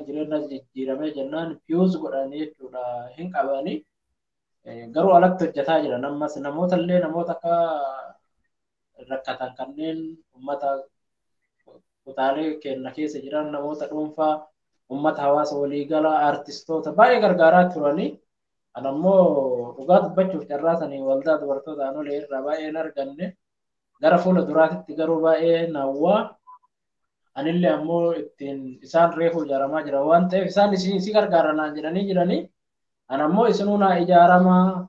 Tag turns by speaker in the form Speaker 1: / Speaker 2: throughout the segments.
Speaker 1: jireenya jijjiiramee jennaan fiyuuz godhanii jechuudha hin qabanii. Garuu alatti hojjetaa jiran ammas namoota illee namoota akka rakkatan kanneen uummata kutaalee keenya keessa jiran namoota dhuunfaa uummata hawaasa waliigalaa aartistoota baay'ee gargaaraa turanii. Ani ammoo dhugaa dubbachuuf carraa sanii waldaa dubartoota aanolee irraa baay'ee hin arganne. Gara fuula duraatitti garuu baay'ee nawwaa. Anillee ammoo ittiin isaan reefu ijaaramaa jira waan ta'eef isaan si gargaaranaan jedhanii jiranii. Ani ammoo isinuu naa ijaaramaa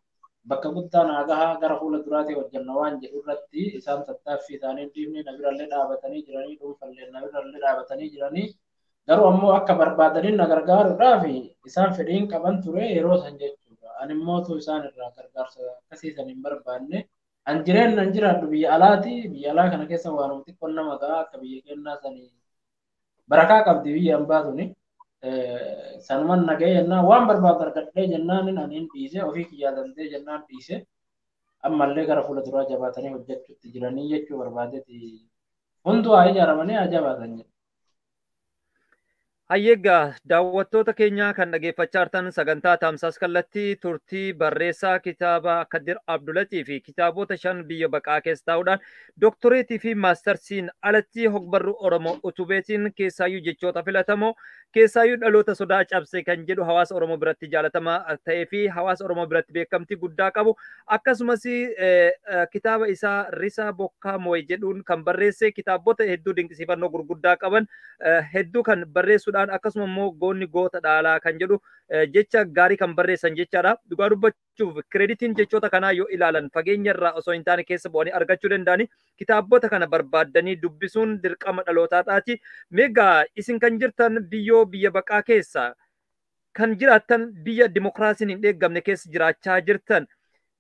Speaker 1: bakka guddaa naa gahaa gara fuula duraatii hojjenna waan jedhu irratti isaan tattaaffii isaanii dhiifne na birallee dhaabatanii jiranii dhuunfallee na birallee dhaabatanii jiranii. Garuu ammoo akka barbaadaniin na gargaaruudhaaf isaan fedhiin qaban ture yeroo san jechuudha. Ani immootu isaan irraa gargaarsa akkasii san hin barbaanne. An jireenya an jiraadhu biyya alaati. Biyya alaa kana keessa waanuma xiqqoon nama gahaa akka biyya keenyaa sanii barakaa qabdi biyya hambaa tuni. Sanuman nagahee jennaan waan barbaadu argadhee jennaan ani hin dhiise ofii kiyyaa danda'ee jennaan dhiise. Ammallee gara fuula duraa jabaatanii hojjechuutti jiranii jechuu barbaadeeti. Hunduu haa ijaaramanii haa jabaatan jedha.
Speaker 2: Hayyeeggaa daawwattoota keenya kan dhageeffachaa jirtan sagantaa Tamsaas Kallattii turtii barreessaa kitaaba Kadir Abdulatii fi kitaabota 5 biyya baqaa keessa taa'uudhaan dooktoreetii fi maastarsiin alatti hogbarruu Oromoo utubeetiin keessaayyuu jechoota filatamoo keessaayyuu dhaloota sodaa cabse kan jedhu hawaasa Oromoo biratti jaalatamaa ta'ee fi hawaasa Oromoo biratti beekamtii guddaa qabu akkasumas kitaaba isaa Risaa Bokkaa Moo'e jedhuun kan barreesse kitaabota hedduu dinqisiifannoo gurguddaa qaban hedduu kan barreessuudhaan akkasuma immoo goonni goota dhaalaa kan jedhu jecha gaarii kan barreessan jechaadha. Dhugaa dubbachuuf kireeditiin jechoota kanaa yoo ilaalan fageenya irraa osoo hin taane keessa bu'anii argachuu danda'ani kitaabota kana barbaaddanii dubbisuun dirqama dhalootaadhaati. Meegaa isin kan jirtan biyyoo biyya baqaa keessa kan jiraattan biyya dimokiraasiin hin eeggamne keessa jiraachaa jirtan.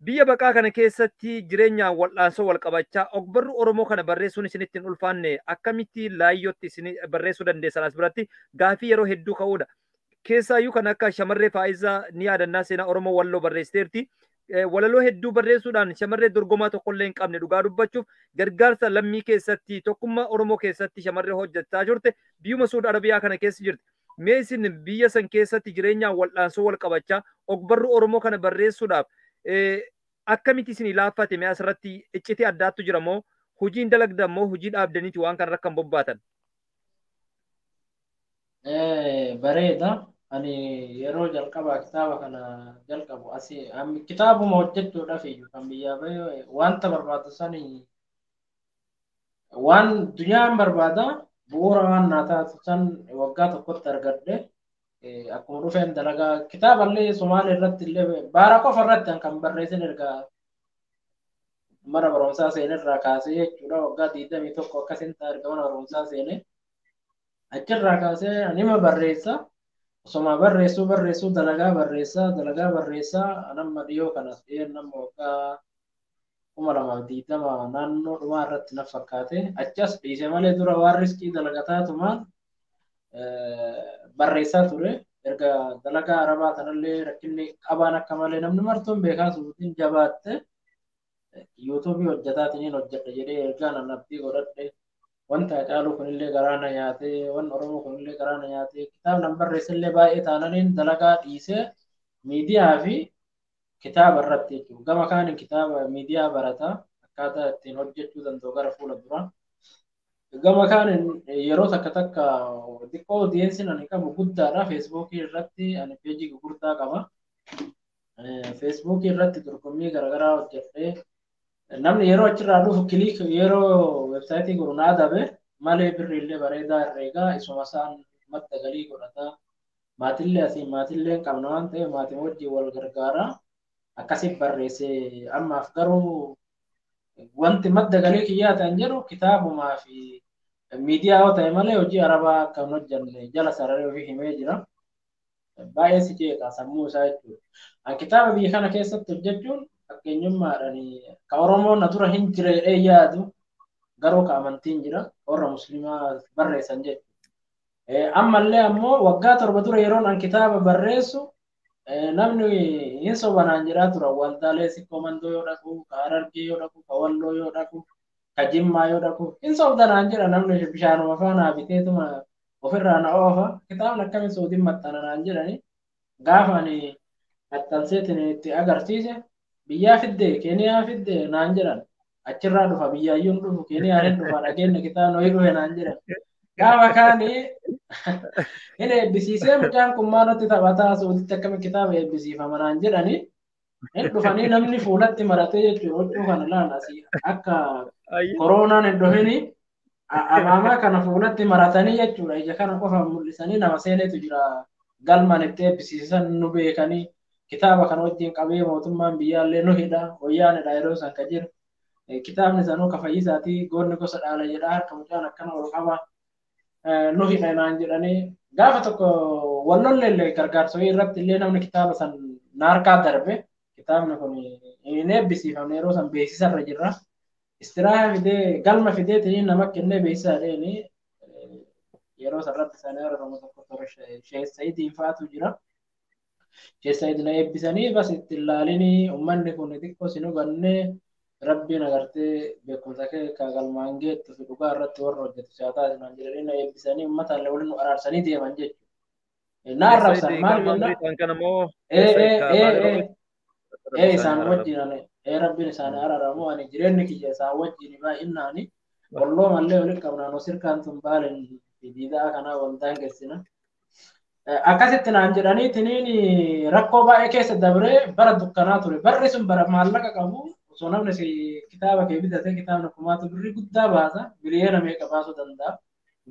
Speaker 2: Biyya baqaa kana keessatti jireenyaan wal'aansoo wal qabachaa ogbarruu Oromoo kana barreessuun isinitti hin ulfaanne akkamitti laayyootti isin barreessuu dandeessan as biratti gaafii yeroo hedduu ka'uudha. Keessaayyuu kan akka shamarree Faayizaa ni yaadannaa seenaa Oromoo Walloo barreessiteerti. Walaloo hedduu barreessuudhaan shamarree dorgomaa tokkollee hin qabne dhugaa dubbachuuf gargaarsa lammii keessatti tokkummaa Oromoo keessatti shamarree hojjechaa turte biyyuma Suud Arabiyaa kana keessa jirti. Mee isin biyya san keessatti jireenyaan wal'aansoo wal qabachaa ogbarruu Oromoo kana barreessuudhaaf akkamitti isin laaffate mee asirratti iccitii addaattu jira moo hojiin dalagdan moo hojii dhaabdaniiti waan kana rakkan bobbaatan?
Speaker 1: Bareeda. Ani yeroo jalqabaa kitaaba kana jalqabu asii kitaabuma hojjechuudhaaf iyyuu kan biyyaa bahe wanta barbaadu sani waan dunyaan barbaada bu'uura waan naa taatu san waggaa tokkotti argadhe. Akkuma dhufeen dalagaa kitaaballee Somaalee irratti illee baara qofa irratti kan barreessin erga mana barumsaa seenerraa kaasee jechuudha waggaa 21 akkasiin ta'a erga mana barumsaa seene achirraa kaasee anima barreessa osoma barreessuu dalagaa barreessaa anamma dhiyoo kanas dhiyeen nama waggaa 2020 naannoo dhumaa irratti na fakkaate achas dhiise malee dura waan riskii dalagataa tumaan barreessaa ture erga dalagaa arabaa kanallee rakkinni qabaan akka malee namni martuun beekaa suutiin jabaatte yuutuubii hojjetaatiin hojjedha jedhee ergaa nan abdii godhadhe wanta Hacaaluu kunillee garaa na nyaatee waan Oromoo kunillee garaa na nyaatee kitaaba nan barreessillee baay'ee taananiin dalagaa dhiisee miidiyaa fi kitaaba irratti jechuudha. Gama kaaniin kitaaba miidiyaa barataa akkaataa ittiin hojjechuu danda'u gara fuula duraa. Gama kaaniin yeroo takka takka xiqqoo oodiyensiin ani qabu guddaadha. Feesbuukii irratti ani peejii gurguddaa qaba. Feesbuukii irratti dorgommii garaagaraa hojjedhee namni yeroo achirraa dhufu kiliik yeroo weebsaayitii guru na adabe malee birriillee bareedaa herreegaa isuma isaan madda galii godhataa maatillee asiin maatillee hin qabna waan ta'eef maatiin wajjin wal gargaaraa akkasitti barreessee ammaaf garuu wanti madda galii kiyyaa ta'an jedhu kitaabumaa fi miidiyaa yoo ta'e malee hojii arabaa akka hin hojjenne jala sararee ofii himee jira. Baay'ee si jeeqa sammuu isaa jechuudha. An kitaaba biyya kana keessatti hojjechuun fakkeenyummaadhaan ka Oromoon na dura hin jire jedhee yaadu garuu ka amantiin jira warra musliimaa barreessan jechuudha. Ammallee ammoo waggaa 7 dura yeroon an kitaaba barreessu namni hin sobanaan jedhaa tura. Waldaalee Sikkoo Mandoo yoo dhaqu, ka Harargee yoo dhaqu, ka Walloo yoo dhaqu, ka Jimmaa yoo dhaqu hin sobdanaan jedha namni bishaanuma faana biteetuma Ofirraa na oofa. Kitaabni akkamiin Suudiin maxxana naan jedhani. Gaafa ani maxxanseetiin itti agarsiise biyyaa fiddee Keeniyaa fiddee naan jedhan. Achirraa dhufa biyyaayyuu hin dhufu Keeniyaan hin dhufa dhageenya kitaabni wayii dhufe naan jedhan. Gaafa kaanii hin eebbisiisee mucaan kun maal nutti taphataa Suuditti akkamiin kitaaba eebbisiifama naan jedhani. Hin dhufanii namni fuulatti maratee jechuudha huccuu kana laala asii akka koronaan hin dhufini amaamaa kana fuulatti maratanii jechuudha ija kana qofa mul'isanii nama seenetu jira galmaan itti eebbisiisan nu beekanii kitaaba kana wajjin qabee mootummaan biyyaallee nu hidha wayyaanidha yeroo san ka jiru kitaabni sanuu ka fayyisaatii goonni gosa dhaala jedha harka mucaan akkana ol qaba nu hidha naan jedhanii gaafa tokko wallolleellee gargaarsa irratti illee namni kitaaba san naarkaa darbe kitaabni kun hin eebbisiifamne yeroo san beeksisarra jirra. Istiraaha fidee galma fidee tiniin nama kennee beeksisaa deeni yeroo sarratti isaanii Oromoo tokko ture Sheessayidiin fa'aatu jira. Sheessayid na eebbisanii bas itti ilaalinii uummanni kun xiqqoo si hubannee rabbiin agartee beekumsa kee ka galmaan geettu fi dhugaa irratti warra hojjetu si haa taasisan jedhanii na eebbisanii uummatallee waliin nu araarsanii deeman jechuudha. Na arrabsan maal jenna? Isaan wajjin rabbiin isaan araaramu ani jireenyi kiyya isaan wajjin baay'innaani walloo mallee walitti qabnaan osirkaan tun baalen diidaa kanaa wal daangessina. Akkasitti naan jedhanii tiniin rakkoo baay'ee keessa dabree bara dukkanaa ture. Barri sun bara maallaqa qabu osoo namni si kitaaba kee bitate kitaabni kumaatu birrii guddaa baasa biliyeena meeqa baasuu danda'a.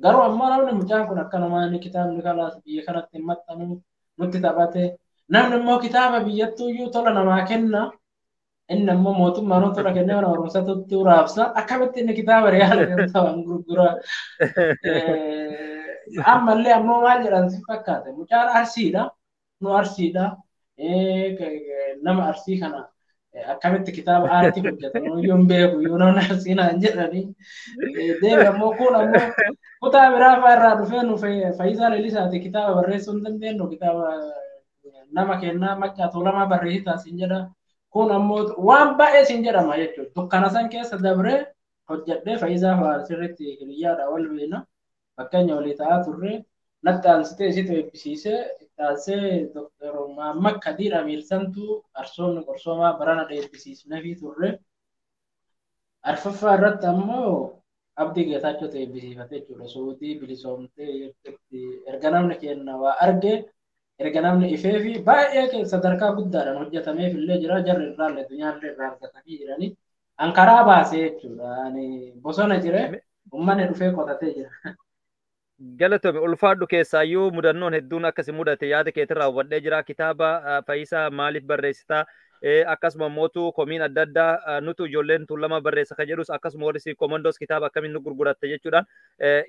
Speaker 1: Garuu ammoo namni mucaan kun akkanumaan kitaabni kalaas biyya kanatti hin maxxanu nutti taphate. Namni immoo kitaaba biyyattuuyyuu tola namaa kenna. Inni ammoo mootummaan tola kennee mana barumsaatti raabsa. Akkamitti inni kitaaba riyaala ta'an gurgura. Ammallee ammoo maal jedhan si fakkaate mucaan Arsiidha. Nu Arsiidha. Nama Arsii kana akkamitti kitaaba aartii hojjetan yoo hin beeku yoo namni Arsii naan jedhanii. Deebi ammoo kun ammoo kutaa biraa fa'aa irraa dhufee nu Fayyisaa Leellisaati kitaaba barreessuu hin dandeenyu kitaaba nama kennaa Maccaa Tuulamaa barreessitaa siin jedha. Kun ammoo waan baay'ee siin jedhama jechuudha. Dukkana san keessa dabree hojjedhee Fayyisaa fa'aa sirriitti hiriyyaadha wal beekna. Fakkeenya walii ta'aa turre natti aansitee isitu eebbisiisee itti aansee Dooktar Mahammad Kadiir Amiirsantu arsoomni qorsoomaa barana eebbisiisnefii turre. Arfaffaa irratti ammoo Abdii Geetaachootu eebbisiifate jechuudha. Suudii bilisoomtee erga namni kenna waa arge erga namni ifee fi baay'ee sadarkaa guddaadhaan hojjetameef illee jira jarri irraallee addunyaallee irraa argatanii jiranii. An karaa baasee jechuudha. Ani bosona jire uummanni dhufee qotatee jira.
Speaker 2: Galatoomi ulfaadhu keessaayyuu mudannoon hedduun akkasi mudate yaada keetirraa hubadhee jira. Kitaaba Fayyisaa maaliif barreessitaa? Akkasuma mootu komiin adda addaa nutu ijoolleen Tuulamaa barreessa kan jedhus akkasuma warri si komandoos kitaaba akkamiin nu gurguratte jechuudhaan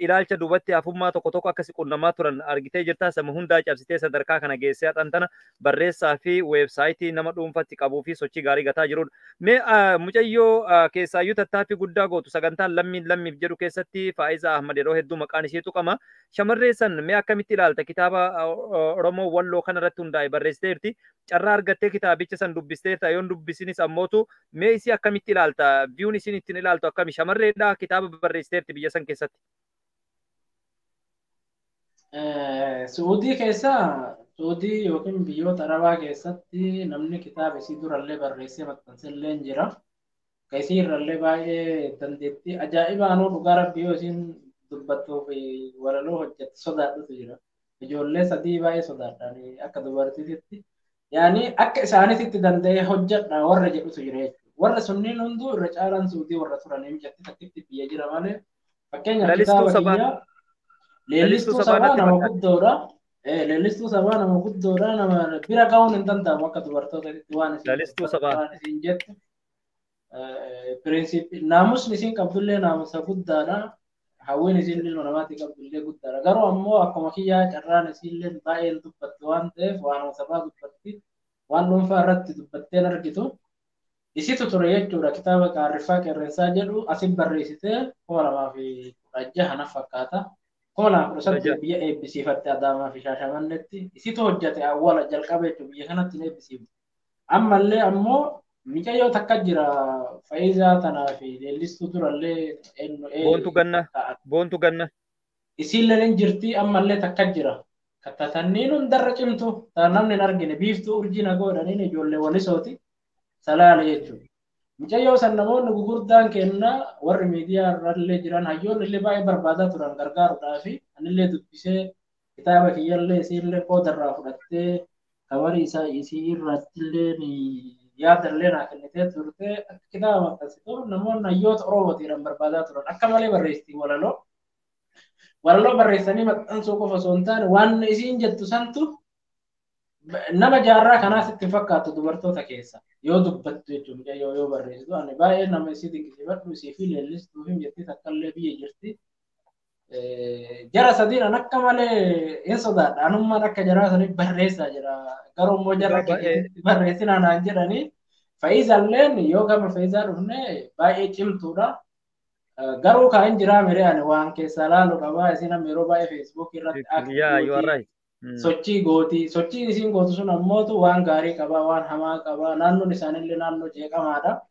Speaker 2: ilaalcha duubatti hafummaa tokko tokko akkasi qunnamaa turan argitee jirta. Sama hundaa cabsitee sadarkaa kana geessee hadhan tana barreessaa fi weebsaayitii nama dhuunfatti qabuu fi sochii gaarii gataa jirudha. Mee mucayyoo keessaayyuu tattaaffii guddaa gootu sagantaan lammiin lammiif jedhu keessatti Faayiza Ahmad yeroo hedduu maqaan ishee tuqama. Shamarree san mee akkamitti ilaalta kitaaba Oromoo Walloo kanarratti hundaa'e barreessiteerti. Carraa argattee kitaabicha san dubbisteerta yoon dubbisinis ammootu mee isii akkamitti ilaalta? Viyuun isin ittiin ilaaltu akkami? Shamarreedha kitaaba barreessiteerti biyya san keessatti.
Speaker 1: Suudii keessa Suudii yookiin biyyoota Arabaa keessatti namni kitaaba isii durallee barreessee maxxansellee hin jira. Ka isii irrallee baay'ee dandeettii ajaa'ibaanuu dhugaa rabbii yoo isiin dubbattuu fi walaloo hojjettu sodaadhutu jira. Ijoollee sadii baay'ee sodaadhaan akka dubartiititti. Yaani akka isaaniitti danda'ee hojjedha warra jedhutu jira jechuudha. Warra sunniin hunduu irra caalaan Suudii warra turanii mijatti takkitti biyya jira malee. Fakkeenyaaf kitaaba kiyyaa Leellistuu sabaa nama guddoodha. Leellistuu sabaa nama guddoodha. Nama bira ga'uun hin danda'amu akka dubartootatti waan isin jettu. Piriinsiipii naamusni isin qabdullee naamusa guddaadha. Hawwiin isin ilma namaatti qabdullee guddaadha. Garuu ammoo akkuma kiyyaa carraan isinillee baay'een dubbatti waan ta'eef waan sabaa dubbatti waan dhuunfaa irratti dubbatteen argitu. Isitu ture jechuudha kitaaba Qaarriffaa Qeerrensaa jedhu asin barreessitee 2016 na fakkaata. 2018 biyya eebbisiifatte Adaamaa fi Shaashamannetti isitu hojjete awwaala jalqaba jechuudha biyya kanatti hin eebbisiifne. Ammallee ammoo mucayyoo takka jira Fayyisaa tanaa fi leellistuu durallee
Speaker 2: Boontu ganna. Boontu ganna.
Speaker 1: Isiilleen hin jirti ammallee takka jira. Kattatanniin hundarra cimtu namni hin argine biiftuu urjii nagoo jedhaniin ijoollee walisooti salaale jechuudha. Mucayyoo san namoonni gugurdaan kennaa warri miidiyaa irrallee jiran hayyoonni illee baay'ee barbaadaa turan gargaaruudhaaf anillee dubbisee kitaaba kiyyallee isiillee qoodarraa fudhattee kabarii isaa isii irrattillee yaadallee naa kennitee turte akka kitaaba maxxansitu namoonni hayyoota Oromootiidhaan barbaadaa turan akka malee barreessitii walaloo. Walaloo barreessanii maxxansuu qofa osoo hin taane waan isiin jettu santu nama jaarraa kanaas itti fakkaatu dubartoota keessa yoo dubbattu jechuudha yoo yoo barreessitu ani baay'ee nama isii dinqisiifadhu isii fi leellistuu fi jettii takkallee biyya jirti. Jara sadiin an akka malee hin sodaadha anummaan akka jaraa sanii barreessaa jira garuu immoo jarra akka barreessinaa naan jedhanii Fayyizaalleen yoo gama Fayyizaa dhufne baay'ee cimtuudha. Garuu kan jiraa miree ani waan keessaa laalu qabaa isin amma yeroo baay'ee feesbuuk irratti sochii gooti sochiin isiin gootu sun ammootu waan gaarii qabaa waan hamaa qabaa naannoon isaanillee naannoo jeeqamaadha.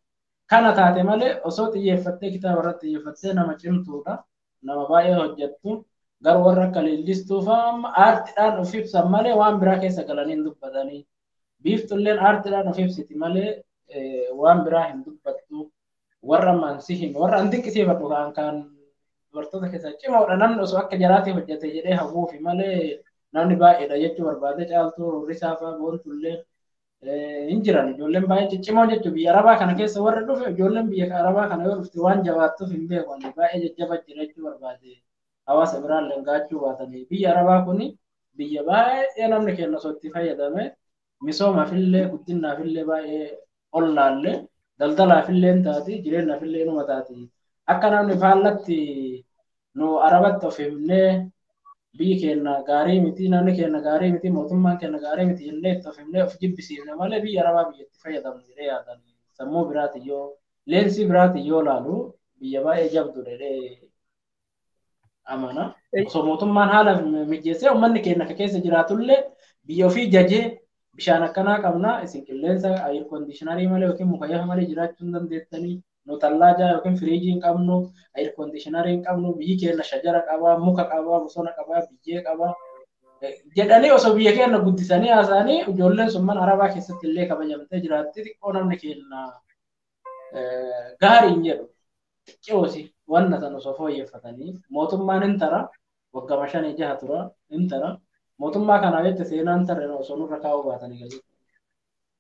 Speaker 1: Kana taate malee osoo xiyyeeffattee kitaaba irratti xiyyeeffattee nama cimtuudha nama baay'ee hojjettu garuu warra akka leellistuu fa'aa amma aartiidhaan of ibsan malee waan biraa keessa galanii hin dubbatanii. Biiftulleen aartiidhaan of ibsiti malee waan biraa hin dubbattu. Warra mansi hin warra an dinqisiifadhu kan kan dubartoota keessaa cimoodha namni osoo akka jaraatii hojjete jedhee hawwuufi malee namni baay'eedha jechuu barbaade caaltuu risaa fa'aa boontullee hin jiran ijoolleen baay'ee ciccimoo jechuu biyya arabaa kana keessa warra dhufe ijoolleen biyya arabaa kana yoo dhufte waan jabaattuuf hin beeku ani baay'ee jajjaba jira jechuu barbaade hawaasa biraan leengaachuu baatanii biyya arabaa kuni biyya baay'ee namni keenya osoo itti fayyadame misoomaafillee guddinaafillee baay'ee ol laallee daldalaafillee hin taati jireenyaafillee inuma taati akka namni faallatti nu arabatti of himnee biyyi keenya gaarii miti namni keenya gaarii miti mootummaan keenya gaarii miti jennee itti of himnee of jibbisiifne malee biyya arabaa biyyatti fayyadamnu jedhee yaadan sammuu biraati yoo leensii biraati yoo laalu biyya baay'ee jabdu jedhee amana. Osoo mootummaan haala mijeessee uummanni keenya akka keessa jiraatullee biyya ofii jajee bishaan akkanaa qabna isin qilleensa air conditionarii malee yookiin mukayyafa malee jiraachuu hin dandeettanii nu tallaajaa yookiin firiijii hin qabnu air conditionarii hin qabnu biyyi keenya shajara qabaa muka qabaa bosona qabaa biyyee qabaa jedhanii osoo biyya keenya guddisanii haasa'anii ijoolleen sun mana arabaa keessatti illee kabajamtee jiraatti xiqqoo namni keenya gaarii hin jedhu xiqqoosi wanna san osoo fooyyeffatanii mootummaan hin tara waggaa 5-6 tura hin tara. Mootummaa kanaaf jecha seenaan tarreen osoo nurra kaa'uu baatanii galu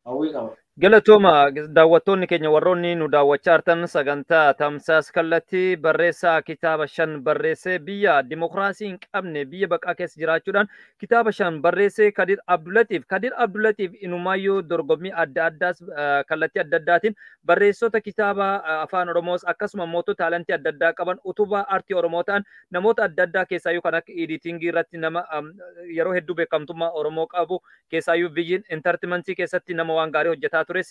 Speaker 1: hawwii qaba.
Speaker 2: Galatooma daawwattoonni keenya warroonni nu daawwachaa jirtan sagantaa tamsaas kallattii barreessaa kitaaba 5 barreessee biyya dimokiraasii hin qabne biyya baqaa keessa jiraachuudhaan kitaaba 5 barreessee Kadir Abdullatiif. Kadir Abdullatiif inumaayyuu dorgommii adda addaas kallattii adda addaatiin barreessota kitaaba afaan Oromoos akkasuma mootota taalantii adda addaa qaban utubaa aartii Oromoo ta'an namoota adda addaa keessaayyuu kan akka editingii irratti nama yeroo hedduu beekamtummaa Oromoo qabu keessaayyuu biyyiin intartimentii keessatti nama waan gaarii hojjetaa tures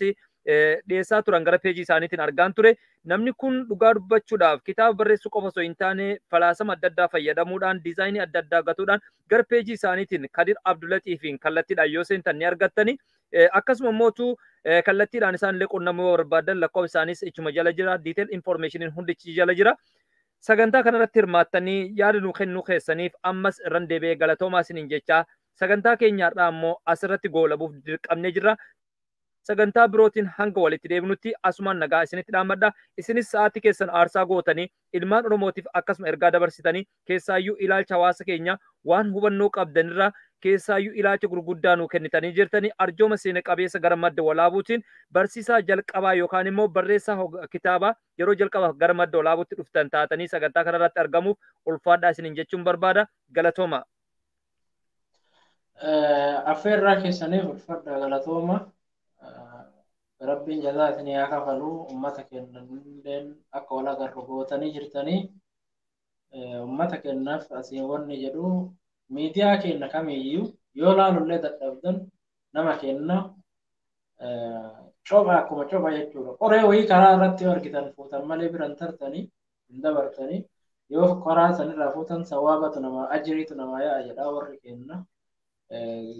Speaker 2: dhiyeessaa turan gara peejii isaaniitiin argaan ture. Namni kun dhugaa dubbachuudhaaf kitaaba barreessuu qofa osoo hin taane falaasama adda addaa fayyadamuudhaan diizaayinii adda addaa gatuudhaan gara peejii isaaniitiin Kadir Abdullatiifiin kallattiidhaan yoo seentan ni argattani. Akkasuma mootu kallattiidhaan isaan illee qunnamuu yoo barbaadan lakkoofsa isaanis ichuma jala jira. Diiteel infoormeeshiniin hundichi jala jira. Sagantaa kanarratti hirmaattanii yaada nuu kennuu keessaniif ammas irran deebi'ee galatoomaa isiniin jechaa sagantaa keenyaarraa immoo asirratti goolabuuf dirqamnee jirra. Sagantaa birootiin hanga walitti deebinutti asumaan nagaa isinitti dhaammadha. Isinis sa'aatii keessan aarsaa gootanii ilmaan Oromootiif akkasuma ergaa dabarsitanii keessaayyuu ilaalcha hawaasa keenya waan hubannoo qabdanirraa keessaayyuu ilaalcha gurguddaa nuu kennitanii jirtanii arjooma seena qabeessa gara madda walaabuutiin barsiisaa jalqabaa yookaan immoo barreessaa kitaabaa yeroo jalqabaaf gara madda walaabuutti dhuftan taatanii sagantaa kanarratti argamuuf ulfaadhaa isiniin jechuun barbaada. Galatooma.
Speaker 1: Affeerraa keessaniif ulfaadhaa galatooma. Rabbiin jazaa isinii haa kafalu uummata keenyalleen akka wal agarru gootanii jirtanii uummata keenyaaf asiin wanni jedhu miidiyaa keenya kamiiyyuu yoo laalullee dadhabdan nama keenya copha akkuma copha jechuudha. Qoree wayii karaa irratti yoo argitan fuutan malee biran tartanii hin dabartanii yoo karaa sanirraa fuutan sawaabatu namaa ajiriitu namaa yaa'a jedhaa warri keenya.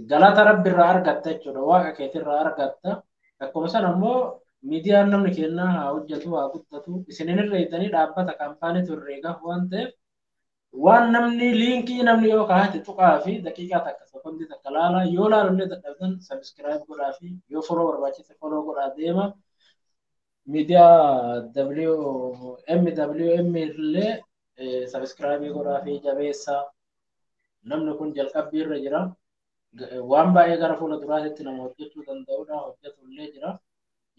Speaker 1: Galata rabbi irraa argatta jechuudha. Waaqa keetirraa argatta. Akkuma sana immoo miidiyaan namni kennaa haa hojjetu haa guddatu isinin irra eegdanii dhaabbata kaampaaniitu herreegaaf waan ta'eef Waan namni liinkii namni yoo kaa'ate tuqaa fi daqiiqaa takka sekondii takka laala yoo laalullee dadhabdan subscribe godhaa fi yoo follow barbaachise follow godhaa deema. Miidiyaa MWM illee subscribe godhaa fi jabeessa. Namni kun jalqabbii irra jira. Waan baay'ee gara fuula duraatitti nama hojjechuu danda'udha. Hojjetu illee jira.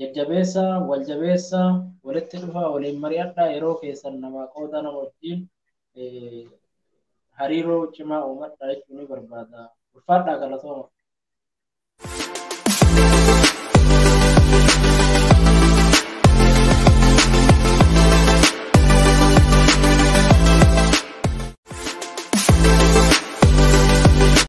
Speaker 1: Jajjabeessa, wal jabeessa, walitti dhufa, waliin mari'adhaa yeroo keessan nama qooda nama wajjin hariiroo cimaa uumadhaa jechuun ni barbaada. Ulfaadhaa galatooma.